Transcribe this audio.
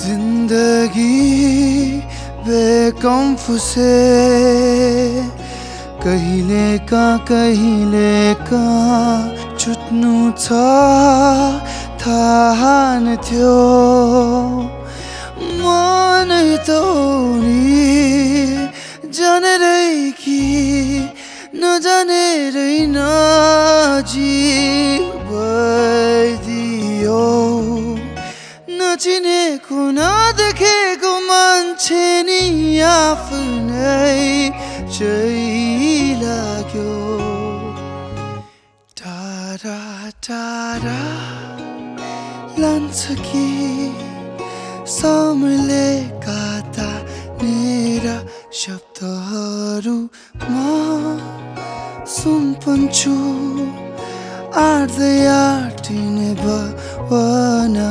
जिंदगी बेकंफ से कहिले कहाँ छुट्नु छ थाहा न थियो मनै त नि जानेरै कि नजानेरै नजिदियो नचिनेको नदेखेको मान्छे नि आफ्नै चाहिँ लाग्यो टाढा टाढा लान्छ कि समयले गाता मेरा शब्दहरूमा सुम्पन्छु आट्दै आटिने भावना